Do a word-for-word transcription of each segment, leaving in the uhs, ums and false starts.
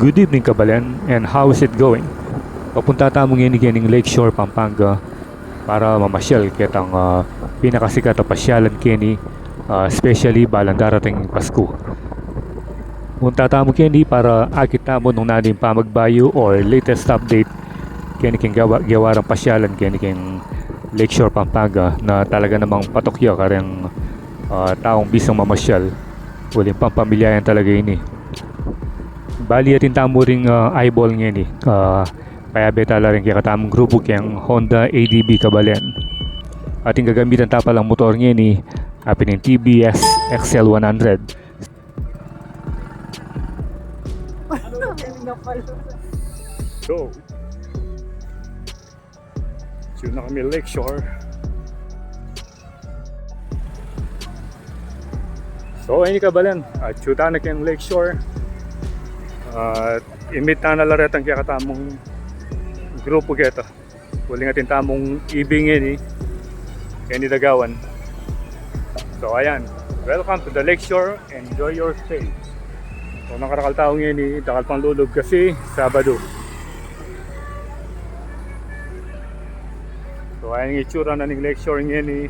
Good evening, kabalen, and how is it going? Papunta tamu ngeni kening Lakeshore, Pampanga, para mamasyal ketang, ah, pinakasikat a pasyalan keni, ah, especially balang darating Pasku. Punta tamu keni para akit tamu nung nanu ing pamagbayu or latest update keni king gawa, gawa rang pasyalan keni king Lakeshore, Pampanga, na talaga namang patok ya kareng, ah, taung bisang mamasyal. Uling pampamilya yan talaga ini. Bali, atin tamu ring, ah, eyeball ngeni. Ah, kayabe ta la ring kekatamung grupu keng Honda A D V, kabalen. Atin gagamitan ta palang motor ngeni, apin ing T V S X L one hundred. So, atyu na kami Lakeshore. So, ini, kabalen, atyu ta na keng Lakeshore. At i-meet ta na la retang kekatamung grupu keta. Uling atin tamung ibing ini, keni Dagawan. So, ayan. Welcome to the Lakeshore. Enjoy your stay. So, nakarakal tau ngeni, dakal pang lulub kasi Sabadu. So, ayan ing itsura na ning Lakeshore ngeni.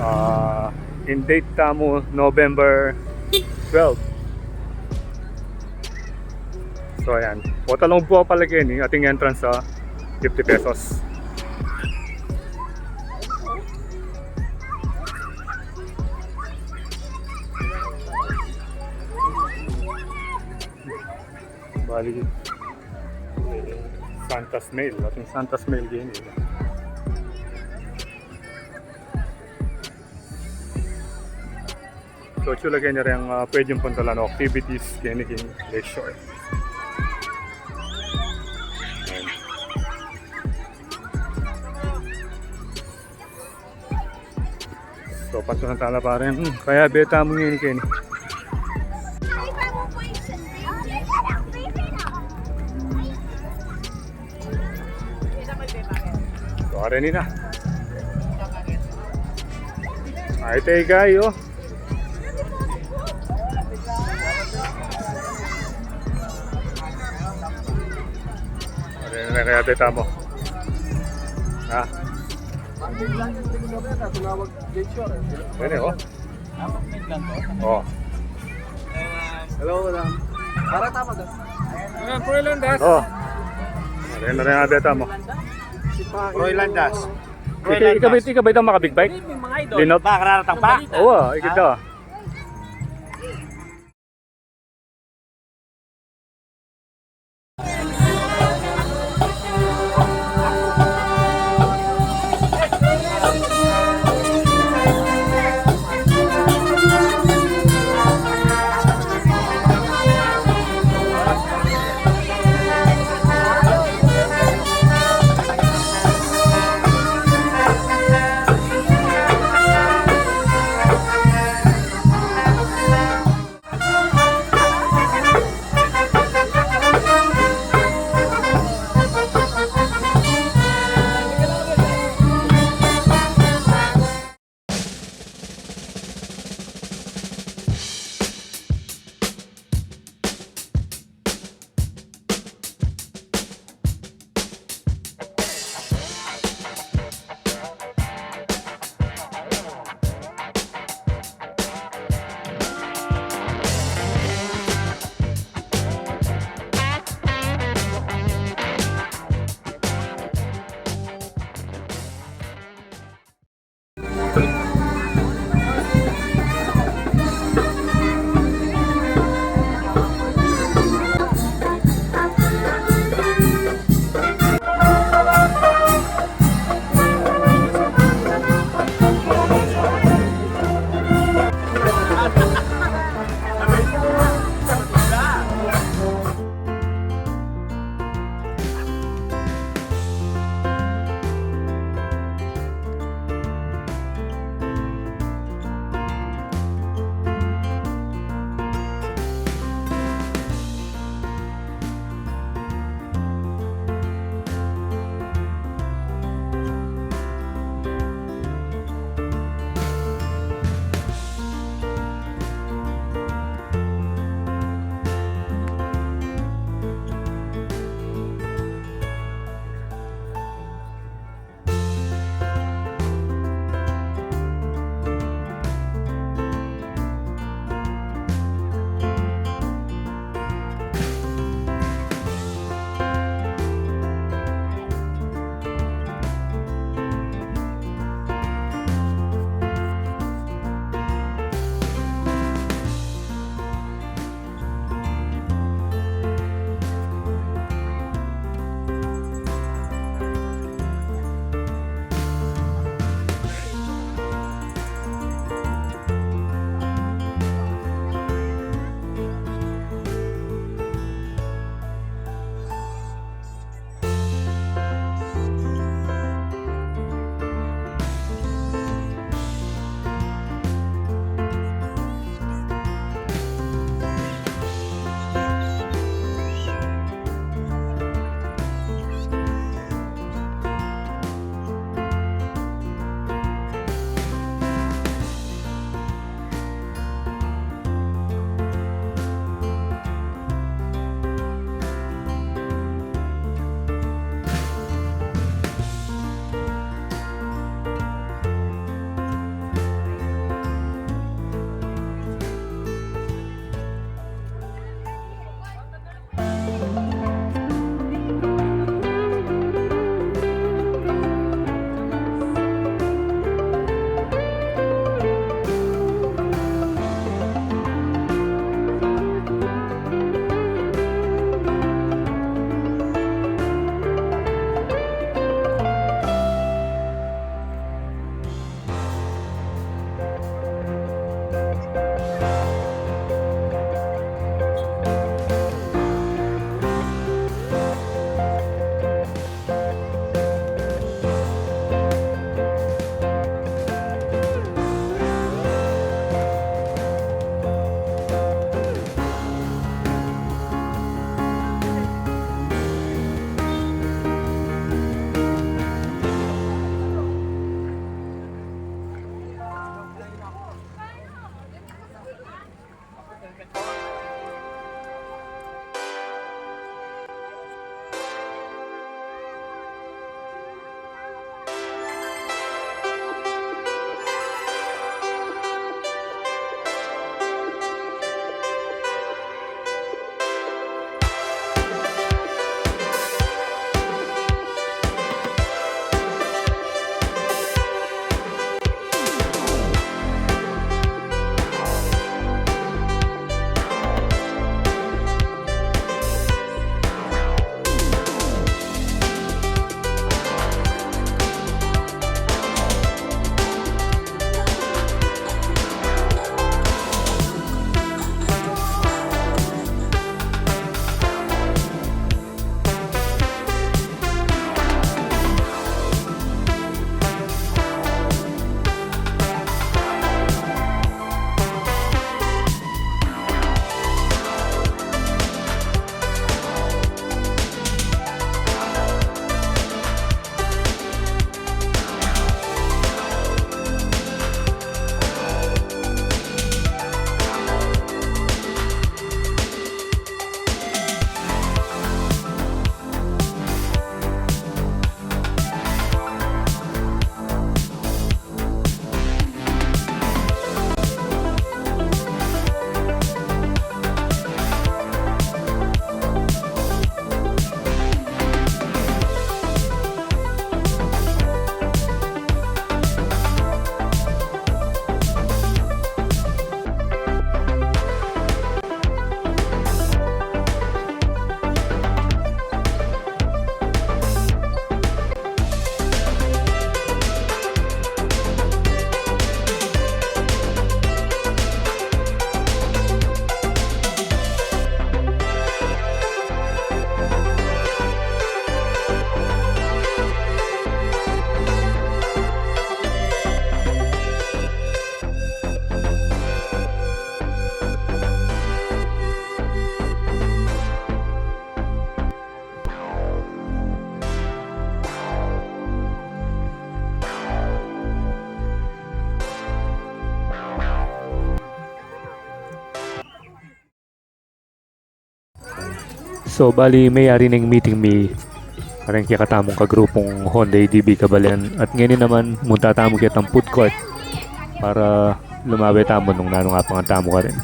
Ah, ing date tamu, November twelve. So, ayan. Pota lungub ku pala keni, ating entrance a fifty pesos. Bali, Santa's Mail. Ating Santa's Mail keni. So, atyu la keni reng, ah, pwedeng pantalan o activities keni king Lakeshore. Ayan. So, pantalan ta la, pare. Hmm, kayabe tamu ngeni keni. So, are ini na. Ay, te, guy, oh. Are ini na, kayabe tamu. Ah. Ini, oh. Oh. Hello, madam. Para tama ka. Ayan, Royal Ondas. Oh. Ayan na rin ang abeta mo. Royal Ondas. Ika, ika ba, ika ba itang maka-big bike? Linop? Ba, kararatang pa? Oo, ikita. So, bali, meyari neng meeting mi kareng kekatamung kagrupung Honda A D V kabalen. At ngeni naman, munta tamu ketang food court para lumawe tamu nung nanung apangan tamu karin.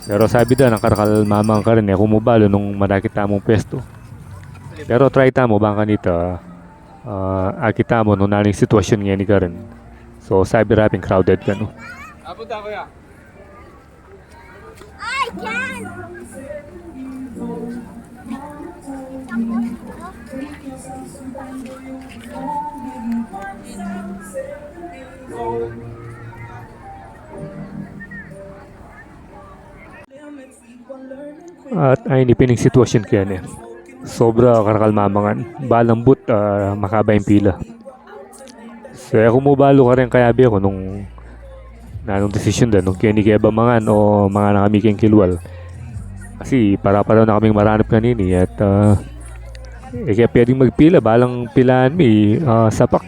Pero sabi da, nang karakal mamang karin, e ku mu balu nung manakit tamung pwestu. Pero try tamu, bang kanita, ah, akit tamu nung nanung sitwasyun ngeni karin. So, sabi ra pin crowded kanu. At ayni pin ing sitwasyun keni. Sobra karakal mamangan. Balang booth, ah, makaba ing pila. So, e ku mu balu kareng kayabe ku nung nanung desisyun da, nung keni ke ba mangan o mangan na kami keng kilwal. Kasi para-pareho na kaming maranap kanini at, ah, e ke pwedeng magpila, balang pilaan mi, ah, sapak.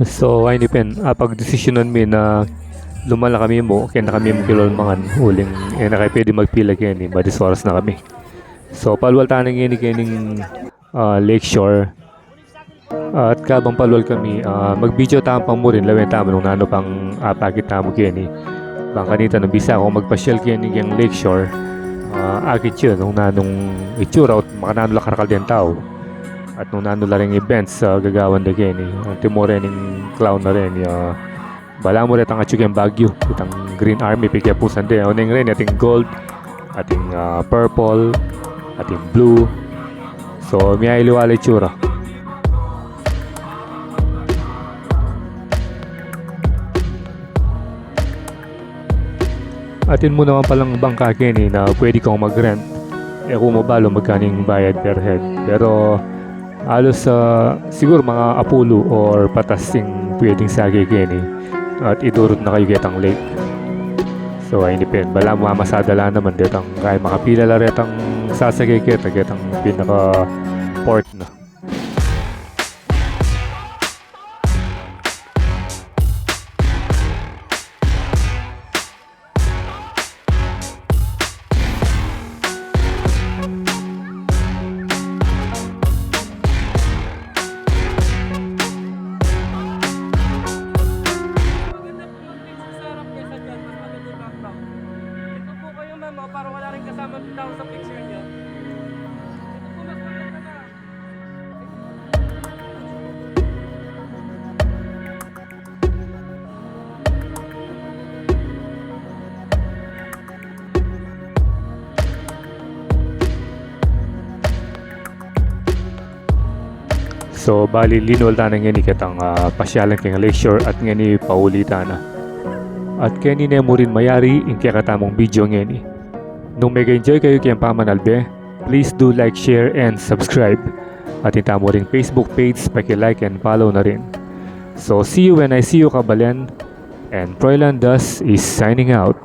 So, ayni pin, apagdesisyunan mi na luman na kami mu, keni na kami mu kilwal mangan, uling e na kami pwede magpila keni, madis oras na kami. So, palwal tana ngeni kening, ah, Lakeshore. At kabang palwal kami, ah, mag-video tamu pang murin, lawen tamu nung nanu pang apakit tamu keni. Bang kanita nung bisa kung magpasyal keni keng Lakeshore, ah, akit yu nung nanung itsura at makananu la karakal deng tau. At nung nanu la ring events, ah, gagawan da keni. Antimo reng clown na reni, ah, balamu retang atyu keng Baguio, itang Green Army, pigyapusan de. Oneng reni, ating gold, ating, ah, purple, ating blue. So, miyaliwa la itsura. Atin mu naman palang bangka keni na pwede kang mag-rent. E ku mu balu magkanu ing bayad per head. Pero halos, ah, siguro mga apulu or patas ing pwedeng sake keni. At idurut na kayu ketang lake. So, ayni pin, balamu mamasada la naman detang kaya makapila la retang sasake keta, ketang pinaka port na. Maganda po mag-picture sa harap kesa dyan, mas maganda yung background. Ito po kayo, ma'am, oh, para wala rin kasama tao sa picture niyo. Ito po, mas maganda na. So, bali, linwal tana ngeni ketang, ah, pasyalan keng Lakeshore at ngeni pauli tana. At keni ne mu rin mayari ing kekatamung video ngeni. Nung mega-enjoy kayu keng pamanalbe, please do like, share, and subscribe. At ing tamu ring Facebook page, paki-like and follow na rin. So, see you when I see you, kabalen. And Troy Landas is signing out.